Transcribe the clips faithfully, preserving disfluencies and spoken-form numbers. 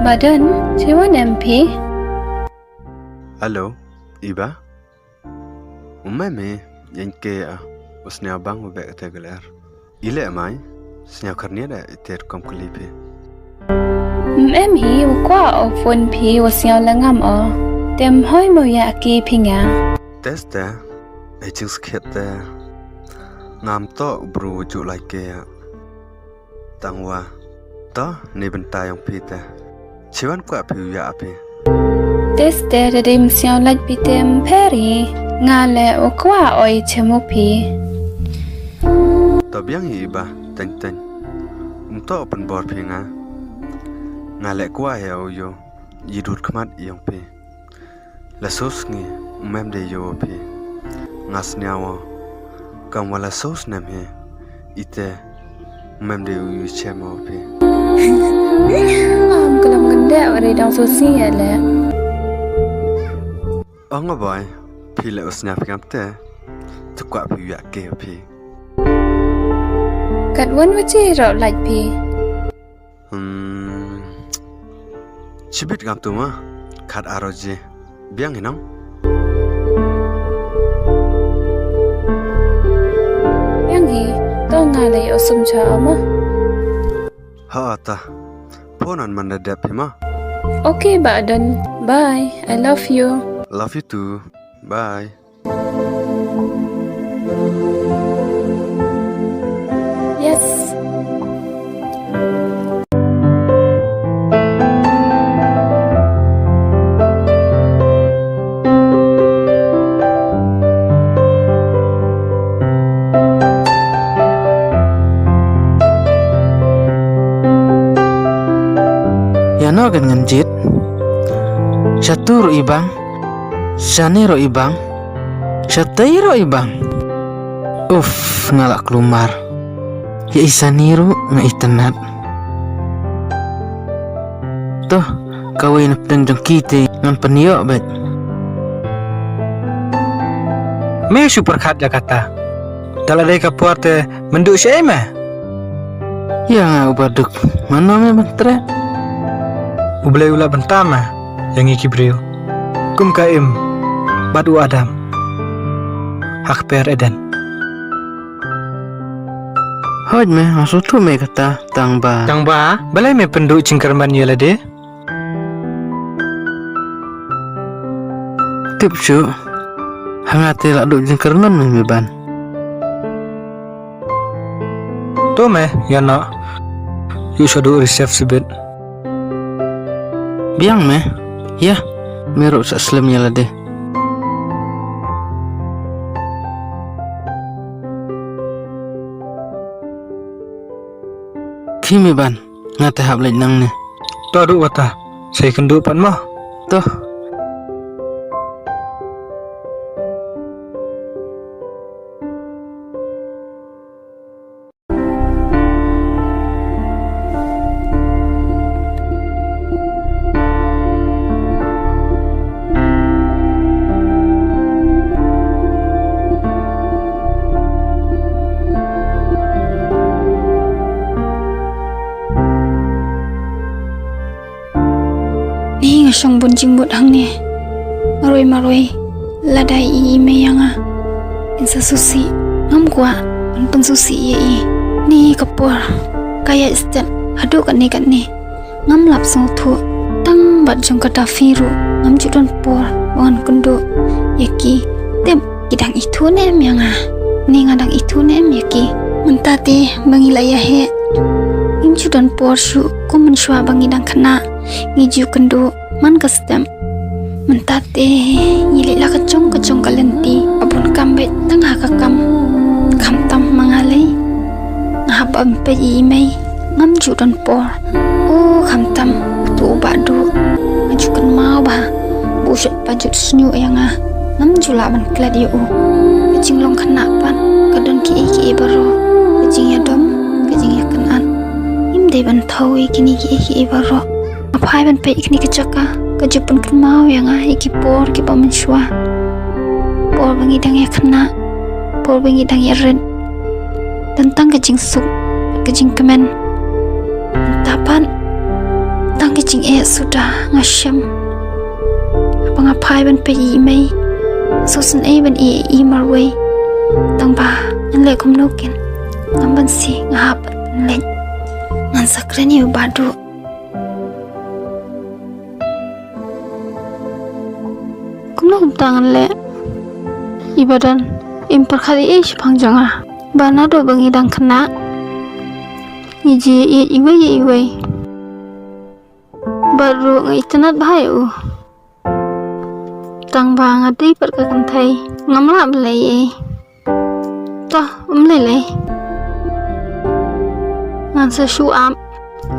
Ba Don, shibun em phi? Hello, Iba. Um em hi, ïa ngi ke, ah, u sniawbang u beh te geler. I leh mai, sniaw kharnia da iter kom kali phi. Um em hi, u kwah o phone phi, u sniaw la ngam o. Te ym hoi mo ïa ki phi nga. Test te, ai jingskhiat te. Ngam to bru ju lai ke. Tang wa. To, ni bynta yong phi te. Chiwan kwah phi u ya phi. Test te da dim sniaw laj phi te ym pher hi. Nga le u kwah oi chemo phi. To biang hi Iba, teng teng. Um to pynbor phi nga. Nga le kwah ya u yo. Yi dur khmat yong phi. La sus ngi, um em de yo phi. Nga sniaw o. Kam wa la sus nem hi. Ite, um em de u yu chem o phi. Am kalam ngende ori dang sus ngi ya le. Ong o boy, phi le u sniaw phi kam te. Tu kwah phi yak ke phi. Kat wan wachi ro laj phi. Hmm. Chibit kam tu ma, khat aro je. Biang hi nong. Biang hi, to nga le o sum cha ma. Ha ta. Phone an man da dep hi ma. Okay, Ba Don. Bye. I love you. Love you too. Bye. Yes. Ïa no kan ngan jied. Sha tu ruh i bang. Shane ruh i bang. Shatei ruh i bang. Uff, nga la klumar. Ïa i sani ruh nga itynnat. To, kawei na pdeng jong ki te ngan pynïoh beit. Me shu pyrkhat ïa kata. Da la dei ka por te mynduh shaei me. Ïa nga uba duk, mano me ban treh? U Blei u la bynta ma ïa ngi ki briew kum ka Im bad u Adam ha kper Eden. Hooid me, nga sngewthuh me kata, tang ba. Tang ba, balei me pynduh jingkyrmen ïa lade? Tip shuh, ha nga te la duh jingkyrmen me, me ban. To me, ïa na. Ïu sha duh receive sibit. Biang me. Ïa, me ruh sa slem ïa lade. Phi me ban, nga te hap leit nangne. To duh wata, sa ïakynduh pat mo. To. Ni nga shong bun jingmut hangne. Marwei marwei lada i ïohi me ïa nga, in sa sngewsih. Ngam kwah ban pynsngewsih ïa i. Ni ka por ka ïaid step haduh katne katne. Ngam lap sngewthuh tang bad jong ka Daffy ruh ngam ju don por ba ngan kynduh ïa ki. Tip ki dang ithuh ne em ïa nga? Ni nga dang ithuh ne em ïa ki? Mynta te ba ngi la ïa heh, ngim ju don por shuh kum mynshuwa ba ngi dang khynnah. Ngi ju kynduh man ka step. Mynta te ngi leh la ka jong ka jong ka lynti, ba bun kam beit tang ha ka kam. Khamtam ma nga lei, nga hap ban peit ïa i mei, ngam ju don por. O khamtam uto u Bah Duh, nga ju kynmaw bha ba u shait pajut shñiuh ïa nga. Ngam ju lah ban klet ïa u. Ka jinglong khynnah pat ka don kiei kiei baroh, ka jingïadom, ka jingïakynad. Ngim dei ban thaw ïa kine kiei kiei baroh. Nga phai ban peit ïa kane ka jaka, ka ju pynkynmaw ïa nga ïa ki por kiba mynshuwa. Por ba ngi dang ïakhynnah, por ba ngi dang ïarit. Don tang ka jingsuk, ka jingkmen. Mynta pat, Tang ki jingeh suda nga shem. Haba nga phai ban peit ïa i mei, sngewsynei ban ïa i marwei. Tang ba ngan leh kumno ken, ngam banse, nga hap ban leit. Ngan sa kren ïa u Bah Duh. Kumno kumta ngan leh? I Bah Don, im pyrkhat ei ei shaphang jong nga. Ba naduh ba ngi dang khynnah, ngi ju ïeit iwei ïa iwei. Bad ruh nga itynnad bha ïa u. Tang ba nga dei pat ka kynthei, ngam lah ban leh ei ei. To, ym lei lei. Ngan sa shu ap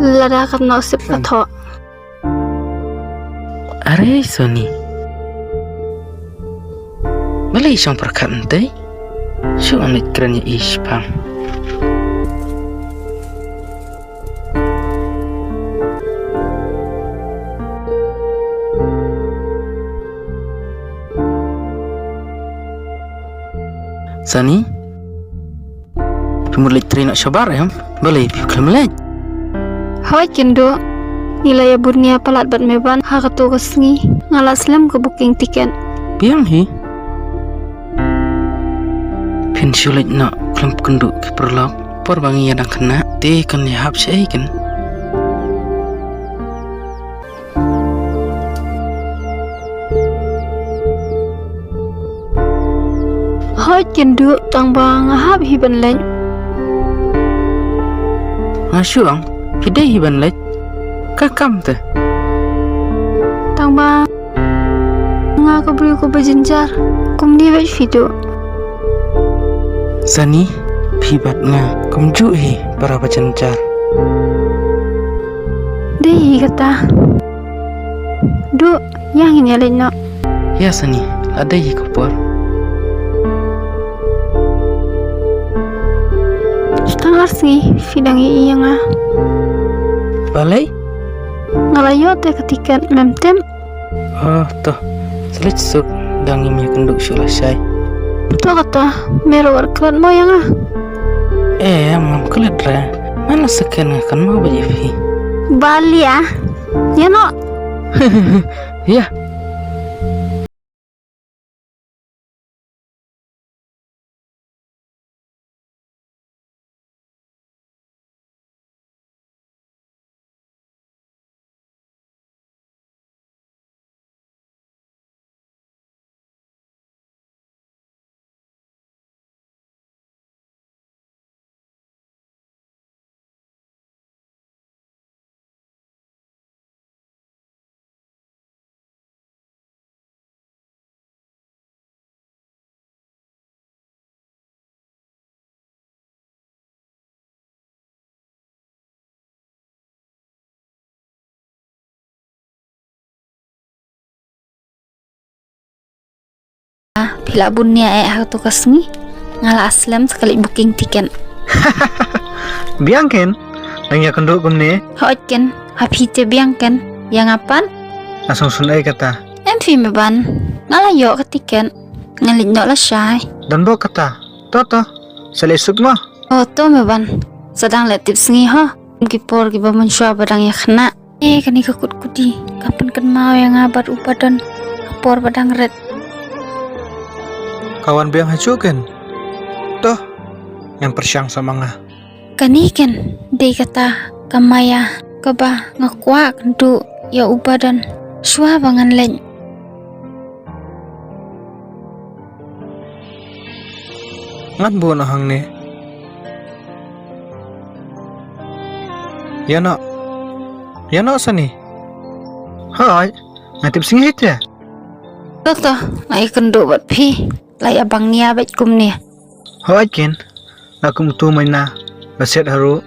lada katno sep ka thoh. Are Sani, balei i shong pyrkhat hangtei? Shu wan leit kren ïa i shaphang. Sani, phi mut leit trei noh shabar em? Balei phi khlem leit? Hooid Kynduh, ngi la ïa bud nia palat bad Meban ha kato ka sngi. Nga la slem ka booking ticket. Biang hi. Phin shu leit noh khlem pynduh ki paralok por ba ngi ïa dang khynnah, te kan ïahap shaei ken? Hooid Kynduh, tang ba nga hap hi ban leit. Nga shu ong phi dei hi ban leit. Ka kam te. Tang ba nga ka briew kaba jynjar. Kumne beit phi Duh. Sani, phi bad nga kumjuh hi para ba jynjar. Dei hi kata. Duh, ïa ngin ïa leit noh. Ïa Sani, la dei hi ka por. Tang ar sngi phi dang ïohi ïa nga. Balei? Nga la ïoh te ka tiket, mem tip? Oh, to. Sa leit suk, dang ngim ïakynduh shuh lashai. To kata, me ruh wat klet mo ïa nga. Em, ngam klet re. Man la second nga kynmaw beit ïa phi. Balia. Ïa noh. Ïa. Phi la bun nia eh ha kato ka sngi. Nga la slem sa ka leit booking ticket. Biang ken? Dang ïakynduh kumne? Hooid ken. Ha phi te biang ken? Ïa nga pat? Nga sngewsynei kata. Em phi Meban. Nga la ïoh ka ticket. Ngan leit noh lashai. Don bok kata. To to. Sa leit suk mo. Oh to Meban. Sa dang leit tip sngi ho. Ki por kiba mynshuwa ba dang ïakhynnah. Eh, kane ka kut kuti ka pynkynmaw ïa nga bad u Bah Don ha por ba dang rit. Ka wan biang ha shuh ken? To, ngam pyrshang sa ma nga. Kane ken dei kata ka maya kaba nga kwah kynduh ïa u Bah Don shuwa ba ngan leit. Ngan buh noh hangne. Ïa noh. Ïa noh Sani. Hooid, nga tip sngi hi te. To to, nga ïakynduh bad phi. La ïa bang nia bad kumne. Hooid ken, la kum utu maina ba set haru.